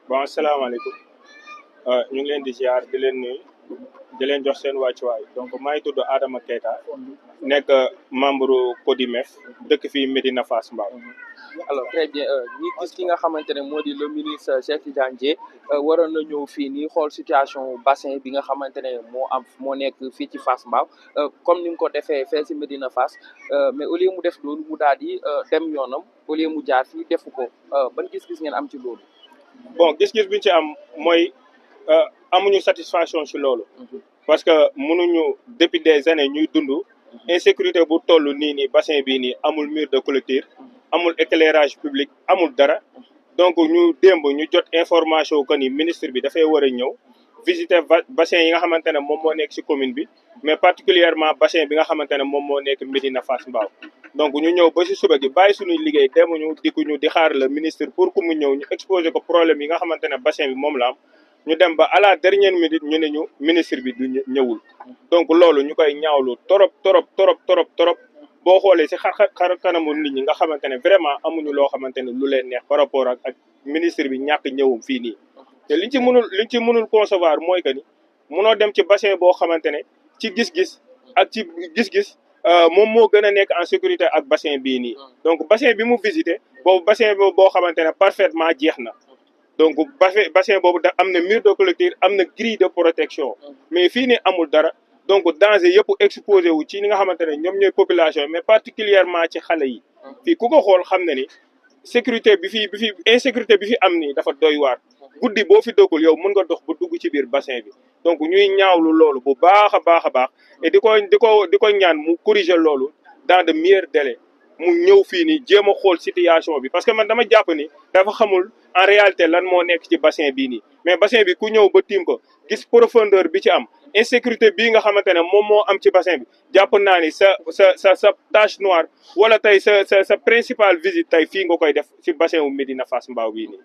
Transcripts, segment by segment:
bon asalaamaaleykum ñu ngi leen di ziar di leen nuyu di leen jox seen wàccuwaay donc maa ngi tudd Adama Keita nekk membre CODIMEF dëkk fii Médina Fass Mbao. alors très bien ñi gis ki nga xamante ne moo di le ministre Cheikh Tidiane Dièye waroon na ñëw fii nii xool situation bassin bi nga xamante ne moo nekk fii ci Fass Mbao comme ni nga ko defee fee si Médina Fass mais au lieu mu def loolu mu daal di dem yoonam au lieu mu jaar fii defu ko ban gis-gis ngeen am ci loolu. bon gis-gis bi ñu ci am mooy amuñu satisfaction ci loolu. parce que mënuñu depuis des années ñuy dund insécurité bu toll nii bassin bii nii amul mur de clôture amul éclairage public amul dara donc ñu démb ñu jot information que ni ministre bi dafay war a ñëw visiter bassin yi nga xamante ne moom moo nekk ci commune bi mais particulièrement bassin bi nga xamante ne moom moo nekk Médina Fass Mbao donc ñu ñëw ba ci suba gi bàyyi suñuy liggéey demuñu dikkuñu di xaar le ministre pour que mu ñëw ñu exposer ko problème yi nga xamante ne bassin bi moom la am ñu dem ba à la dernière minute ñu ne ñu ministre bi du ñëwul donc loolu ñu koy ñaawlu torop boo xoolee ci xar kanamu nit ñi nga xamante ne vraiment amuñu loo xamante ne lu leen neex par rapport ak ministre bi ñàkk ñëwum fii nii te liñ ci mënul concevoir mooy que ni mënoo dem ci bassin boo xamante ne ci gis-gis ak ci gis-gis moom moo gën a nekk en sécurité ak bassin bii nii donc bassin bi mu visité boobu bassin boo xamante ne parfaitement jeex na donc bassin boobu da am na mur de clôture am na grille de protection mais fii nii amul dara donc danger yëpp exposé wu ci ñi nga xamante ne ñoom ñooy population mais particulièrement ci xale yi fii ku ko xool xam ne ni sécurité bi fi insécurité bi fi am nii dafa doy waar guddi boo fi dëggul yow mën nga dox ba dugg ci biir bassin bi donc ñuy ñaawlu loolu bu baax a baax et di ko ñaan mu corriger loolu dans de meilleurs délais mu ñëw fii nii jéem a xool situation bi parce que man dama jàpp ni dafa xamul en réalité lan moo nekk ci bassin bii nii mais bassin bi ku ñëw ba tiim ko gis profondeur bi ci am insécurité bii nga xamante ne moom moo am ci bassin bi jàpp naa ni sa tache noire wala tey sa principale visite tey fii nga koy def ci bassin wu Médina Fass Mbao bii nii.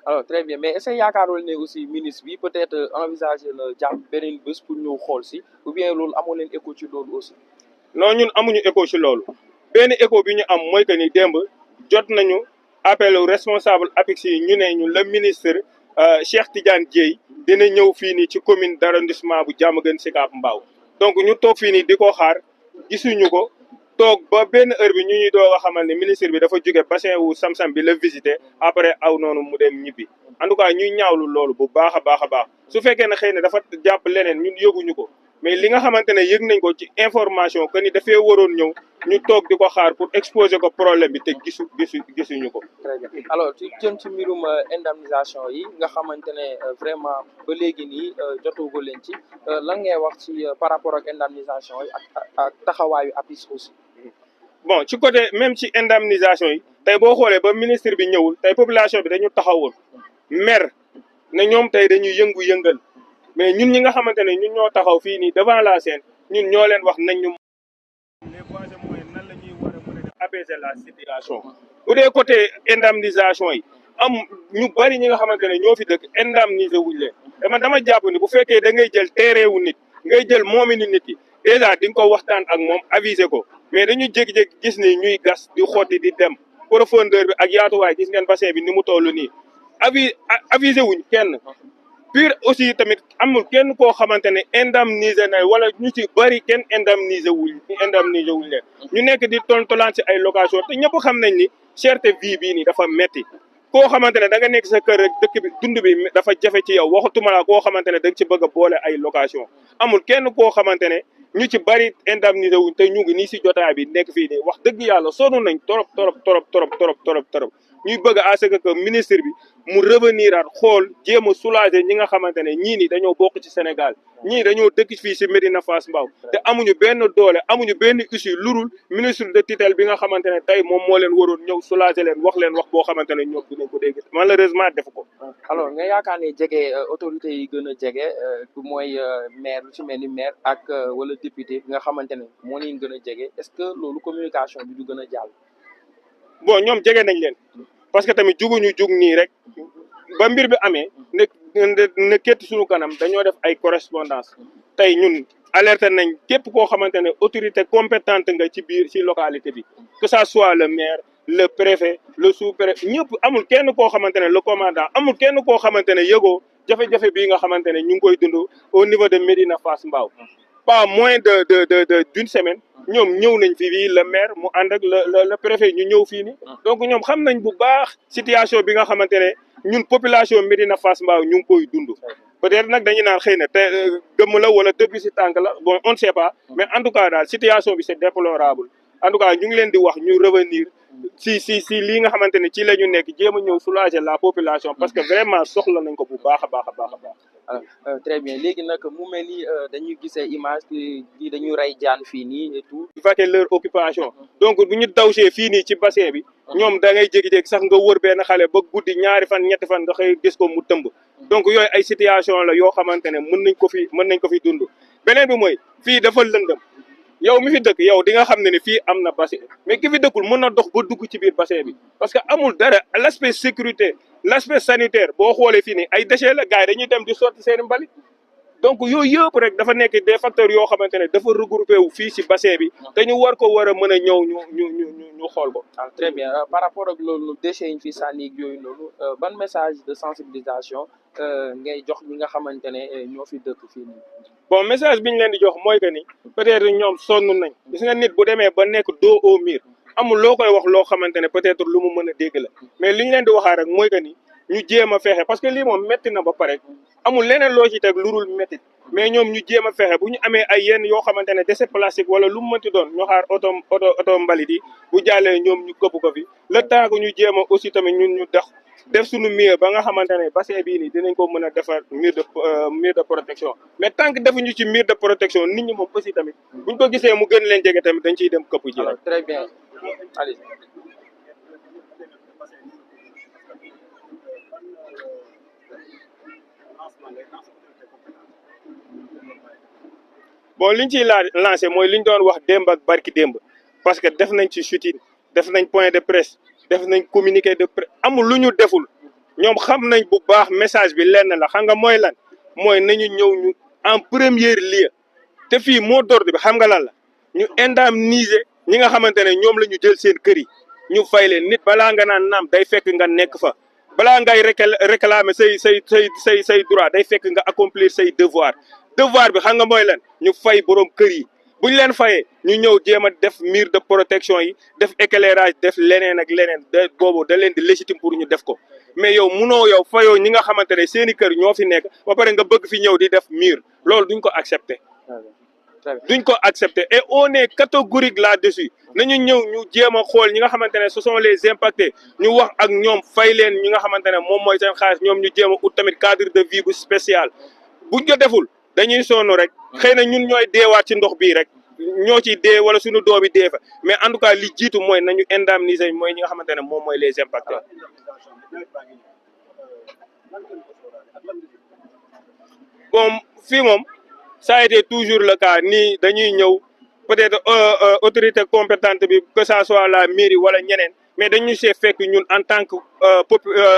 alors très bien mais est-ce que yaakaarul ne aussi ministre bi peut-être envisager na jàpp beneen bés pour ñëw xool si ou bien loolu amoo leen écho ci loolu aussi. non ñun amuñu écho ci loolu benn écho bi ñu am mooy que ni démb jot nañu appel responsable APIX yi ñu ne ñu le ministre Cheikh Tidiane Dièye dina ñëw fii nii ci commune d'arrondissement bu Diamaguène Sicap Mbao donc ñu toog fii nii di ko xaar gisuñu ko toog ba benn heure bi ñu ñuy doog a xamal ne ministre bi dafa jóge bassin wu Sam-Sam bi la visiter après aw noonu mu dem ñibbi en tout cas ñuy ñaawlu loolu bu baax a baax su fekkee ne xëy na dafa jàpp leneen ñun yëguñu ko mais li nga xamante ne yëg nañ ko ci information que ni dafay waroon ñëw ñu toog di ko xaar pour exposer ko problème bi te gisuñu ko. très bien alors ci jëm ci mbirum indemnisation yi nga xamante ne vraiment ba léegi nii jotoogo leen ci lan ngay wax ci par rapport ak indemnisation yi ak taxawaayu APIX aussi. bon ci côté même ci indemnisation yi tey boo xoolee ba ministre bi ñëwul tey population bi dañu taxawoon mer ne ñoom tey dañuy yëngal mais ñun ñi nga xamante ne ñun ñoo taxaw fii nii devant la scène ñun ñoo leen wax nañ ñu les voies et moyens nan la ñuy war a mën a apaiser la situation bu dee côté indemnisation yi am ñu bari ñi nga xamante ne ñoo fi dëkk indemniser wuñ leen te man dama jàpp ni bu fekkee da ngay jël terrain wu nit ngay jël moominu nit yi déjà di nga ko waxtaan ak moom aviser ko mais dañu jékki-jékki gis ni ñuy gas di xotti di dem profondeur bi ak yaatuwaay gis ngeen bassin bi ni mu toll nii aviser wuñ kenn pire aussi tamit amul kenn koo xamante ne indemniser na wala ñu ci bari kenn indemniser wuñ leen ñu nekk di tontolaan ci ay location te ñëpp xam nañ ni cherté vie bii nii dafa metti koo xamante ne da nga nekk sa kër rek dëkk bi dund bi dafa jafe ci yow waxatuma la koo xamante ne da nga ci bëgg a boole ay location amul kenn koo xamante ne ñu ci bari indemniser wuñ te ñu ngi nii si jotaay bi nekk fii nii wax dëgg yàlla sonn nañ torop ñuy bëgg à ce que ministre bi mu revenir at xool jéem a soulager ñi nga xamante ne ñii ni dañoo bokk ci Sénégal ñii dañoo dëkk fii si Médina Fass Mbao te amuñu benn doole amuñu benn issue lurul ministre de tutelle bi nga xamante ne tey moom moo leen waroon ñëw soulager leen wax boo xamante ne ñoom dinañ ko dégg malheureusement defu ko. alors nga yaakaar ne jege autorités yi gën a jege mooy maire lu ci mel ni maire ak wala député bi nga xamante ne moo leen gën a jege est-ce que loolu communication bi du gën a jàll. bon ñoom jege nañ leen parce que tamit juguñu jug nii rek ba mbir bi amee ne kétti suñu kanam dañoo def ay correspondance tey ñun alerté nañ képp koo xamante ne autorité compétente nga ci biir ci localité bi que ça soit le maire le préfet le sous-préfet ñëpp amul kenn koo xamante ne le commandant amul kenn koo xamante ne yëgoo jafe-jafe bii nga xamante ne ñu ngi koy dund au niveau de Médina Fass Mbao pas moins d'une semaine ñoom ñëw nañ fi fii le maire mu ànd ak le préfet ñu ñëw fii ni donc ñoom xam nañ bu baax situation bi nga xamante ne ñun population Médina Fass Mbao ñu ngi koy dund peut-être nag dañu naan xëy na te gëmm la wala depuis si tànk la bon on ne sait pas mais en tout cas daal situation bi c'est déplorable en tout cas ñu ngi leen di wax ñu revenir si lii nga xamante ne ci la ñu nekk jéem a ñëw soulager la population parce que vraiment soxla nañ ko bu baax a baax a baax a baax. Très bien léegi nag mu mel ni dañuy gisee image yi dañuy rey jaan fii nii et tout. vaquer leur occupation donc bu ñu dawsee fii nii ci bassin bi ñoom da ngay jékki-jékki sax nga wër benn xale ba guddi ñaari fan ñetti fan nga xëy gis ko mu tëmb donc yooyu ay situation la yoo xamante ne mën nañ ko fi dund beneen bi mooy fii dafa lëndëm yow mi fi dëkk yow di nga xam ne ni fii am na bassin mais ki fi dëkkul mën na dox ba dugg ci biir bassin bi parce que amul dara l'aspect sécurité l'aspect sanitaire boo xoolee fii nii ay déchets la gars yi dañuy dem di sotti seeni mbalit donc yooyu yëpp rek dafa nekk des facteurs yoo xamante ne dafa regroupé wu fii ci bassin bi te ñu war ko war a mën a ñëw ñu xool ko. Très bien par rapport ak loolu déchets yi ñu fi sànni yooyu noonu ban message de sensibilisation ngay jox ñi nga xamante ne ñoo fi dëkk fii nii. bon message bi ñu leen di jox mooy que ni peut-être ñoom sonn nañ gis nga nit bu demee ba nekk dos au mur amul loo koy wax loo xamante ne peut-être lu mu mën a dégg la mais li ñu leen di waxaa rek mooy que ni ñu jéem a fexe parce que lii moom métti na ba pare amul leneen loo ci teg lu dul métti mais ñoom ñu jéem a fexe bu ñu amee ay yenn yoo xamante ne déchet plastique wala lu mu mënti doon ñu xaar oto mbalit yi bu jàllee ñoom ñu këpp ko fi le temps que ñu jéem a aussi tamit ñun ñu def suñu mieux ba nga xamante ne bassin bii nii dinañ ko mën a defar mur de protection mais tant que defuñu ci mur de protection nit ñi moom aussi tamit buñ ko gisee mu gën leen jege tamit dañ ciy dem këpp ji. Très bien allez. bon liñ ciy lancé mooy liñ doon wax démb ak barki démb parce que def nañ ci shooting def nañ point de presse def nañ communiqué de presse amul lu ñu deful ñoom xam nañ bu baax message bi lenn la xam nga mooy lan mooy nañu ñëw ñu en premier lieu te fii mot d'ordre bi xam nga lan la ñu indemniser ñi nga xamante ne ñoom la ñu jël seen kër yi ñu fay leen nit balaa nga naan naam day fekk nga nekk fa balaa ngay réclamer say droit day fekk nga accomplir say devoir bi xam nga mooy lan ñu fay borom kër yi bu ñu leen fayee ñu ñëw jéem a def mur de protection yi def éclairage def leneen ak leneen boobu da leen di légitime pour ñu def ko mais yow munoo yow fayoo ñi nga xamante ne seeni kër ñoo fi nekk ba pare nga bëgg fi ñëw di def mur loolu duñ ko accepter. duñ ko accepter et on est catégorique là-dessus nañu ñëw ñu jéem a xool ñi nga xamante ne ce sont les impactés ñu wax ak ñoom fay leen ñi nga xamante ne moom mooy seen xaalis ñoom ñu jéem a ut tamit cadre de vie bu spécial buñ ko deful dañuy sonn rek xëy na ñun ñooy deewaat ci ndox bii rek ñoo ciy dee wala suñu doobi dee fa mais en tout cas li jiitu mooy nañu indemniser mooy ñi nga xamante ne moom mooy les impactés. bon fii moom ça a été toujours le cas nii dañuy ñëw peut-être autorité compétente bi que ça soit la mairie wala ñeneen mais dañu see fekk ñun en tant que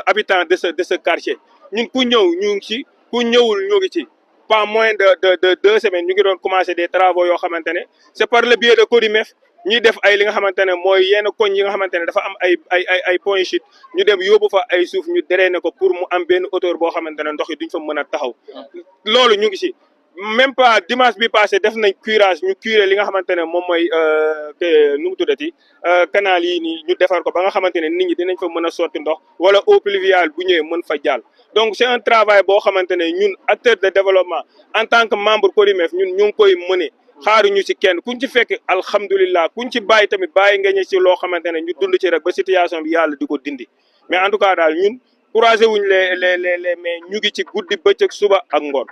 habitant de ce quartier ñun ku ñëw ñu ngi ci ku ñëwul ñu ngi ci. pas moins de 2 semaines ñu ngi doon commencer des travaux yoo xamante ne c'est par le biais de Codimef ñuy def ay li nga xamante ne mooy yenn koñ yi nga xamante ne dafa am ay point chute ñu dem yóbbu fa ay suuf ñu drainer ko pour mu am benn hauteur boo xamante ne ndox yi duñ fa mën a taxaw loolu ñu ngi ci même pas dimanche bi passé def nañ curage ñu curer li nga xamante ne moom mooy nu mu tuddati canal yi nii ñu defar ko ba nga xamante ne nit ñi dinañ fa mën a sotti ndox wala eau pluviale bu ñëwee mën fa jàll donc c'est un travail boo xamante ne ñun acteur de développement en tant que membre Codimef ñun ñu ngi koy mëne xaaruñu ci kenn kuñ ci fekk alhamdulilah kuñ ci bàyyi tamit bàyyi nga ñu ci loo xamante ne ñu dund ci rek ba situation bi yàlla di ko dindi mais en tout cas daal ñun couragé wuñ les mais ñu ngi ci guddi bëccëg suba ak ngoon.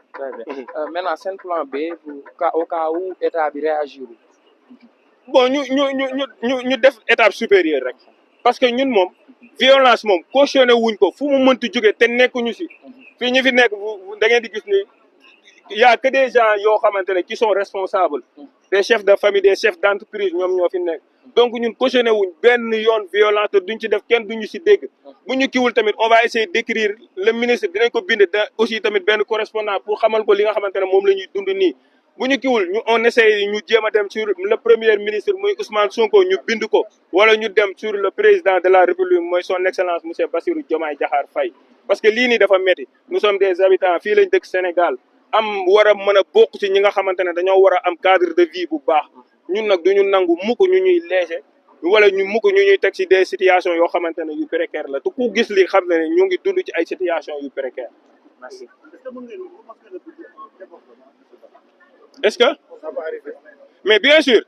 Maintenant seen plan B au cas où état bi réagir. bon ñu def étape supérieure rek parce que ñun moom violence moom cautionné wuñ ko fu mu mënti jóge te nekkuñu si fii ñu fi nekk da ngeen di gis ni y a que des gens yoo xamante ne qui sont responsables des chefs de famille des chefs d'entreprise ñoom ñoo fi nekk donc ñun cautionné wuñ benn yoon violence te duñ ci def kenn duñu si dégg bu ñu kiwul tamit on va essayer d'écrire le ministre dinañ ko bind aussi tamit benn correspondant pour xamal ko li nga xamante ne moom la ñuy dund nii bu ñu kiwul ñu on essaye ñu jéem a dem sur le premier ministre muy Ousmane Sonko ñu bind ko wala ñu dem sur le président de la République mooy son excellence monsieur Bassirou Diomaye Diakhar Faye parce que lii nii dafa métti nous sommes des habitants fii lañ dëkk Sénégal am war a mën a bokk ci ñi nga xamante ne dañoo war a am cadre de vie bu baax ñun nag duñu nangu mukk ñu ñuy léger wala ñu mukk ñu ñuy teg ci des situations yoo xamante ne yu précaire la te ku gis li xam ne ñu ngi dund ci ay situations yu précaire merci. Est-ce que mais bien sûr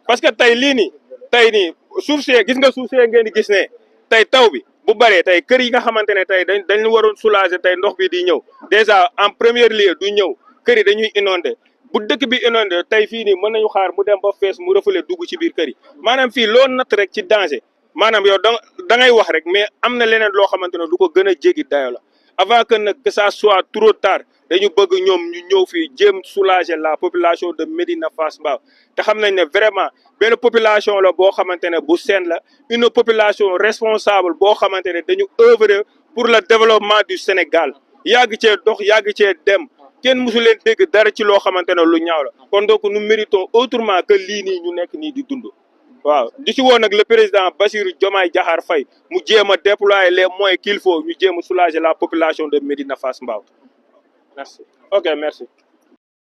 parce que tey lii nii tey nii suuf see gis nga suuf see ngeen di gis ne tey taw bi bu bëree tey kër yi nga xamante ne tey dañ waroon soulager tey ndox bi di ñëw déjà en premier lieu du ñëw kër yi dañuy inondé bu dëkk bi inondé tey fii nii mën nañu xaar mu dem ba fees mu refoulé dugg ci biir kër yi maanaam fii loo natt rek ci danger maanaam yow da ngay wax rek mais am na leneen loo xamante ne du ko gën a jéggi dayo la avant que nag que ça soit trop tard dañu bëgg ñoom ñu ñëw fii jéem soulager la population de Médina Fass Mbao te xam nañ ne vraiment benn population la boo xamante ne bu seen la une population responsable boo xamante ne dañu œuvrer pour le développement du Sénégal yàgg cee dox yàgg cee dem kenn mësu leen dégg dara ci loo xamante ne lu ñaaw la kon donc nous méritons autrement que lii nii ñu nekk nii di dund waaw di ci woon nag le président Bassirou Diomaye Diakhar Faye mu jéem a déployer les moyens qu'il faut ñu jéem a soulager la population de Médina Fass Mbao merci ok merci